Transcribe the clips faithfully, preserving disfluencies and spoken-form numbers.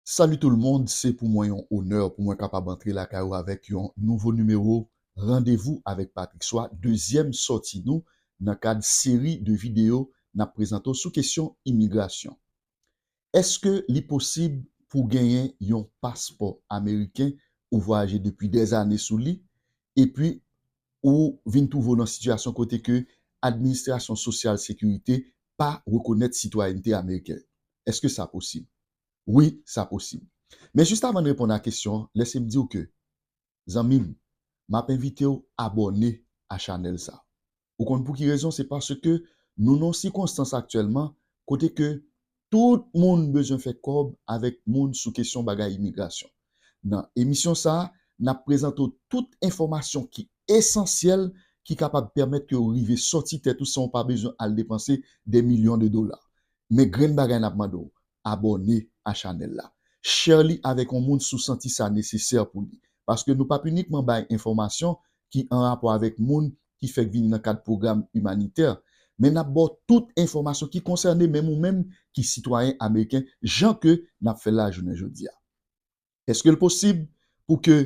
Salut tout le monde, se pou mwen yon onè pou mwen kapab antre lakay ou avèk yon nouvo nimewo Randevou avèk Patrick Swa, dezyèm sòti nou nan kad seri de videyo n ap prezante w sou kesyon imigrasyon. Èske li posib pou genyen yon paspò ameriken ou vwayaje depi dèzane sou li, epi ou vin twouve w nan sitiyasyon kote ke administrasyon sosyal sekirite pa rekonèt sitwayènte amerikèn? Èske sa posib? Wi, sa posib. Men jis avan n reponn a kesyon an, lèse m di w ke, zanmi m, m ap envite w abòne a chanèl sa. Ou konn pou ki rezon? Se paske nou nan sikonstans aktyèlman kote ke tout moun bezwen fè kòb avèk moun sou kesyon bagay imigrasyon. Nan emisyon sa a, n ap prezante w tout enfòmasyon ki esansyèl ki kapab pèmèt ke w rive sòti tèt ou san w pa bezwen al depanse dè milyon de dola. Men grenn bagay n ap mande w, abòne a chanèl la. Share li avèk yon moun si w santi sa nesesè pou li. Paske nou p ap inikman bay enfòmasyon ki an rapò avèk moun ki fèk vini nan kad pwogram imanitè, men n ap ba w tout enfòmasyon ki konsène menm ou menm ki sitwayen ameriken, jan ke n ap fè l la jounen jodi a. Èske l posib pou ke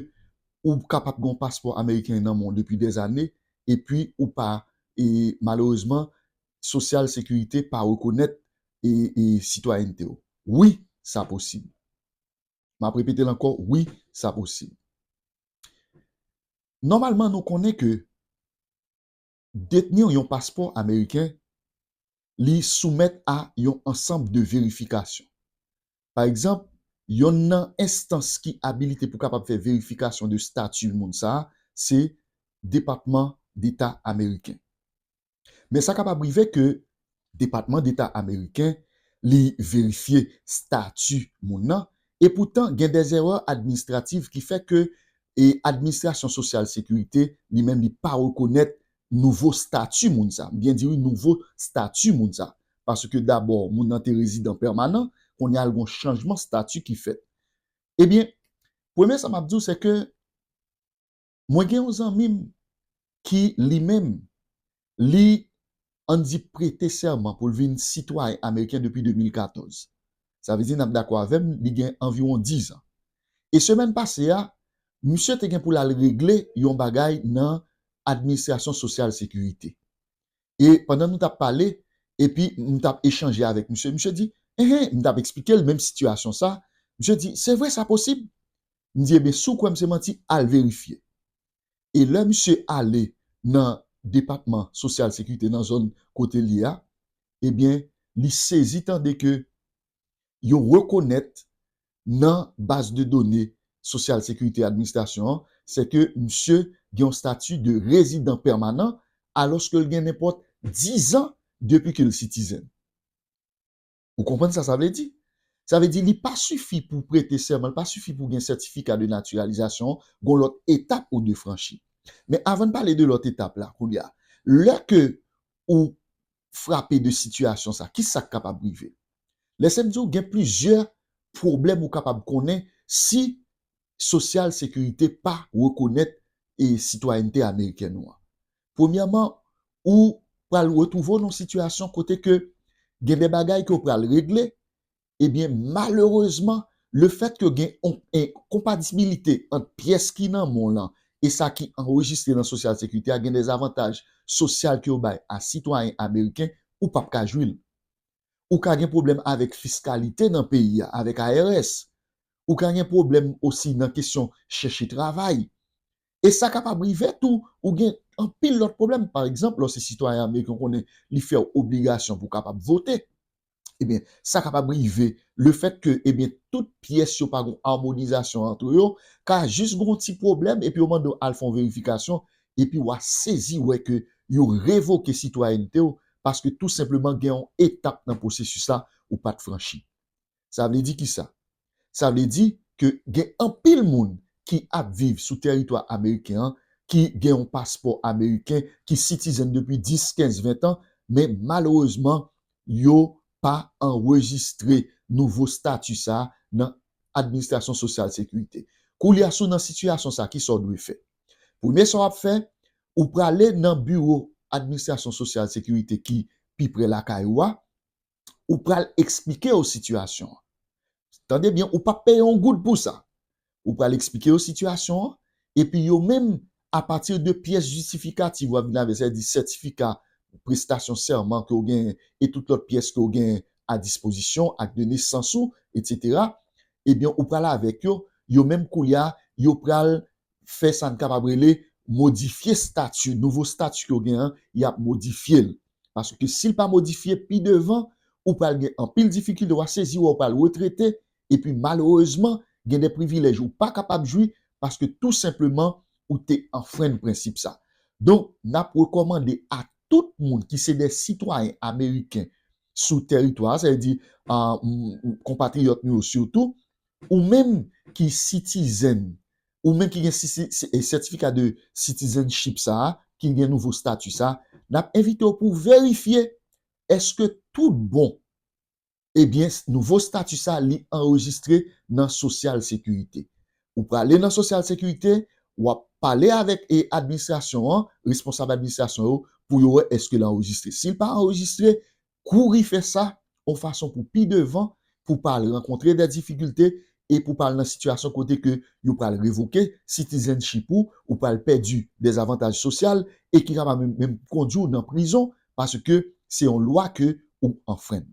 ou kapab gen yon paspò ameriken nan men w depi dèzane, epi ou pa, e, malerezman, sosyal sekirite pa rekonèt, e, e, sitwayènte w? Wi, sa posib. M ap repete l ankò, wi, sa posib. Nòmalman, nou konnen ke detni yon paspò ameriken, li soumèt a yon ansanm de verifikasyon. Pa egzanp, yonn nan enstans ki abilite pou kapab fè verifikasyon de stati moun sa a, se Depatman Deta ameriken. Men sa kapab rive ke Depatman Deta ameriken, li verifye stati moun nan, epoutan, gen dè zerè administrativ ki fè ke, e, administrasyon sosyal sekirite, li menm, li pa rekonèt nouvo stati moun sa. M byen di wi, nouvo stati moun sa. Paske dabò, moun nan te rezidan pèmanan, kounye a l gen yon chanjman stati ki fèt. Ebyen, premye sa m ap di w, se ke mwen gen yon zanmi m ki li menm, li, ann di, prete sèman pou l vin sitwayen ameriken depi de mil katòz. Sa vle di, n ap dakò avè m, li gen anviwon diz an. E semèn pase a, misye te gen pou l al regle yon bagay nan administrasyon sosyal sekirite. E pandan nou t ap pale, epi m t ap echanje avèk misye, misye di, enhen, m t ap eksplike l menm sitiyasyon sa, misye di, se vre, sa posib? M di, ebyen, si w kwè m se manti, al verifye. E lè misye ale nan Depatman Sosyal Sekirite nan zòn kote l ye a, ebyen, li sezi tande ke yo rekonèt nan baz de done Sosyal Sekirite Administrasyon an, se ke misye gen yon stati de rezidan pèmanan, alòske l gen nenpòt diz an depi ke l sitizen. Ou konprann sa sa vle di? Sa vle di li pa sifi pou prete sèman, li pa sifi pou gen sètifika de natiralizasyon, gon lòt etap ou dwe franchi. Men avan n pale de lòt etap la, kounye a, lè ke ou frape de sitiyasyon sa, ki sa k kapab rive? Lèse m di w, gen plizyè pwoblèm ou kapab konnen si Sosyal Sekirite pa rekonèt, e, sitwayènte amerikèn ou an. Premyèman, ou pral retwouve w nan yon sitiyasyon kote ke gen de bagay ke w pral regle, ebyen, malerezman, lefèt ke gen yon enkonpatibilite ant pyès ki nan men w lan e sa ki anrejistre nan Sosyal Sekirite a, gen de zavantaj sosyal ke yo bay a sitwayen ameriken, ou p ap ka jwi l. Ou ka gen pwoblèm avèk fiskalite nan peyi a, avèk I R S. Ou ka gen pwoblèm osi nan kesyon chèche travay. E sa kapab rive tou, ou gen anpil lòt pwoblèm. Pa egzanp, lè w se sitwayen ameriken, ou konnen li fè w obligasyon pou w kapab vote. Ebyen, sa kapab rive lefèt ke, ebyen, tout pyès yo pa gen yon amonizasyon ant yo, ka jis gen yon ti pwoblèm, epi yo mande w al fè yon verifikasyon, epi w a sezi wè ke yo revoke sitwayènte w, paske tou senpleman gen yon etap nan pwosesis la ou pa t franchi. Sa vle di kisa? Sa vle di ke gen anpil moun ki ap viv sou tèritwa ameriken an, ki gen yon paspò ameriken, ki sitizen depi dis, kenz, ven an, men malerezman, yo pa anrejistre nouvo stati sa a nan administrasyon sosyal sekirite. Koulye a, si w nan sitiyasyon sa a, kisa w dwe fè? Premye sa w ap fè, ou prale nan biwo administrasyon sosyal sekirite ki pi pre lakay ou a, ou pral eksplike yo sitiyasyon an. Tande byen, ou p ap peye yon goud pou sa. Ou pral eksplike yo sitiyasyon an, epi yo menm, apati de pyès jistifikativ w ap vin avè, sètadi sètifika prestasyon sèman ke w genyen e tout lòt pyès ke w genyen a dispozisyon, ak de nesans ou, etsetera, ebyen, ou pral avèk yo, yo menm koulye a, yo pral fè sa n kapab rele modifye stati, nouvo stati ke w genyen an, y ap modifye l. Paske si l pa modifye pi devan, ou pral gen anpil difikilte, w a sezi wè w pral retrete, epi malerezman, gen de privilèj ou pa kapab jwi paske tou senpleman ou te anfrenn prensip sa. Donk, n ap rekòmande a tout moun ki se de sitwayen ameriken sou tèritwa a, sa vle di, a, m, m, konpatriyòt nou yo sitou, ou menm ki citizen, ou menm ki gen si, si, si, e, sètifika de citizenship sa a, ki gen nouvo stati sa a, n ap envite w pou w verifye èske tout bon, ebyen, s-, nouvo stati sa a, li anrejistre nan Sosyal Sekirite. Ou prale nan Sosyal Sekirite, w ap pale avèk, e, administrasyon an, responsab administrasyon yo, pou yo wè èske l anrejistre. Si l pa anrejistre, kouri fè sa yon fason pou pi devan, pou pa al rankontre de difikilte e pou pa al nan sitiyasyon kote ke yo pral revoke citizenship ou, ou pral pèdi de avantaj sosyal e ki kapab menm, menm kondui w nan prizon paske se yon lwa ke ou anfrenn.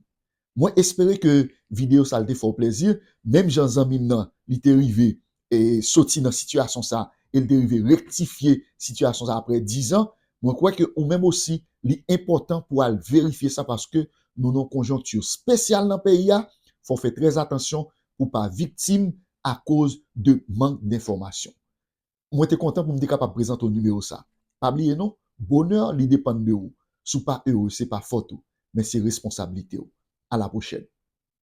Mwen espere ke videyo sa a te fè w plezi, menm jan zanmi m nan, li te rive e soti nan sitiyasyon sa a, e l te rive rektifye sitiyasyon sa a apre diz an, mwen kwè ke ou menm osi, li enpòtan pou al verifye sa paske nou nan yon konjonkti espesyal nan peyi a, fò w fè trè atansyon pou w pa viktim akoz de mank denfòmasyon. Mwen te kontan pou m te kapab prezante w nimewo sa. Pa bliye non, bonè li depann de ou. Si w pa ere, se pa fòt ou, men se responsablite w. A la pwochèn.